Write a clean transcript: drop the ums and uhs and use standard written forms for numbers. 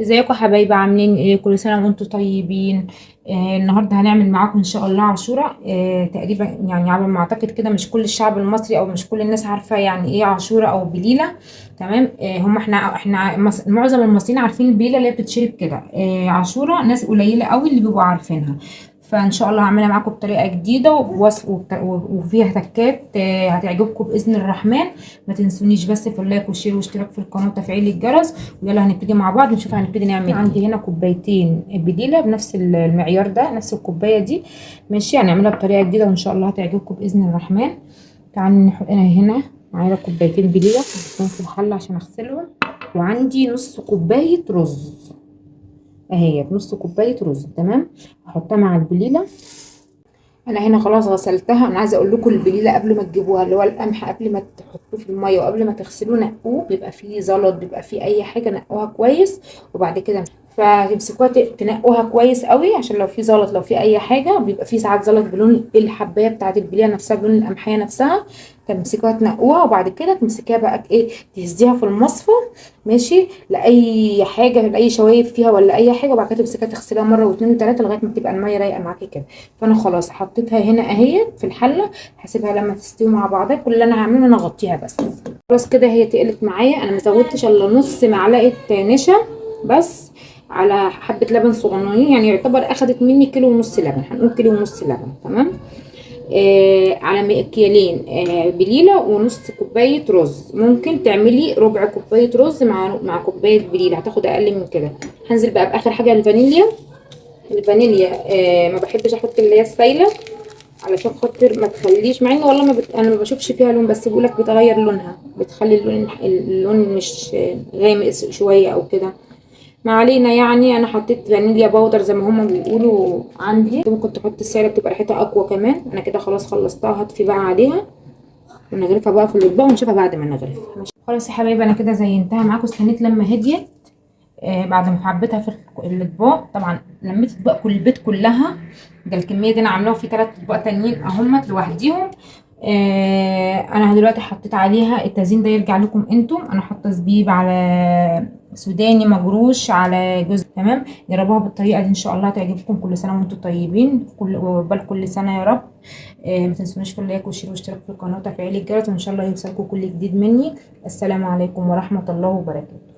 ازيكم حبايبي؟ عاملين ايه؟ كل سنة وانتم طيبين. النهارده هنعمل معاكم ان شاء الله عاشوره. تقريبا يعني على ما اعتقد كده مش كل الشعب المصري او مش كل الناس عارفه يعني ايه عاشوره او بليلة. تمام. هم احنا معظم المصريين عارفين البليله اللي هي بتتشرب كده. عاشوره ناس قليله قوي اللي بيبقوا عارفينها. فان شاء الله هعملها معاكم بطريقة جديدة ووصف وفيها تكات هتعجبكم باذن الرحمن. ما تنسونيش بس في ال like وال share والاشتراك في القناة وتفعيل الجرس. ويلا هنبتدي مع بعض نشوف هنبتدي نعمل ايه. عندي هنا كوبايتين بليلة بنفس المعيار ده، نفس الكوباية دي، ماشي. هنعملها بطريقة جديدة وان شاء الله هتعجبكم باذن الرحمن. تعالوا نحط انا هنا معايا كوبايتين بليلة نحطهم في الحلة عشان اغسلهم. وعندي نص كوباية رز اهي، نص كوباية رز، تمام. هحطها مع البليله. انا هنا خلاص غسلتها. انا عايزه اقول لكم البليله قبل ما تجيبوها، اللي هو القمح، قبل ما تحطوه في المية وقبل ما تغسلوه نقوه، بيبقى فيه زلط، بيبقى فيه اي حاجة، نقوها كويس. وبعد كده فتمسكوها تنقوها كويس قوي، عشان لو في زلط، لو في اي حاجة، بيبقى فيه ساعات زلط بلون الحبايه بتاعه البليله نفسها، بلون القمحيه نفسها. تمسكوها تنقوها، وبعد كده تمسكيها بقى ايه، تهزيها في المصفى، ماشي، لاي حاجة، لاي شوايب فيها ولا اي حاجة. وبعد كده تمسكيها تغسليها مرة واثنين وثلاثة لغاية ما تبقى المية رايقة معاكي كده. فانا خلاص حطيتها هنا اهي في الحلة، هسيبها لما تستوي مع بعضها. كل اللي انا هعمله انا اغطيها بس. خلاص كده هي تقلت معايا. انا ما زودتش الا نص معلقه نشا بس على حبه لبن صغننين، يعني يعتبر اخدت مني 1.5 كيلو لبن، هنقول 1.5 كيلو لبن، تمام. على مكيالين بليلة ونص كوباية رز. ممكن تعملي ربع كوباية رز مع كوباية بليلة، هتاخد اقل من كده. هنزل بقى باخر حاجة الفانيليا. الفانيليا ما بحبش احط اللي هي السايله علشان خاطر ما تخليش، مع ان والله ما انا ما بشوفش فيها لون، بس بيقولك بتغير لونها، بتخلي اللون مش غامق شوية او كده. ما علينا، يعني انا حطيت فانيليا powder زي ما هما بيقولوا عندي. ممكن تحط السائلة بتبقى ريحتها اقوى كمان. انا كده خلاص خلصتها، هطفي بقى عليها ونغرفها بقى في الاطباق ونشوفها بعد ما نغرفها. خلاص يا حبايبي انا كده زينتها معاكم. استنيت لما هديت، بعد ما حبيتها في الاطباق. طبعا لميت اطباق كل البيت كلها، ده الكمية دي انا عاملاها في 3 اطباق تانيين اهمت لوحديهم. انا دلوقتي حطيت عليها التزيين ده، يرجع لكم انتم. انا حاطه زبيب على سوداني مجروش على جوز، تمام. جربوها بالطريقة دي ان شاء الله هتعجبكم. كل سنة وانتم طيبين، كل وبال كل سنة يا رب. ما تنسونيش في ال like وال share والاشتراك في القناة وتفعيل الجرس، وان شاء الله يوصلكم كل جديد مني. السلام عليكم ورحمة الله وبركاته.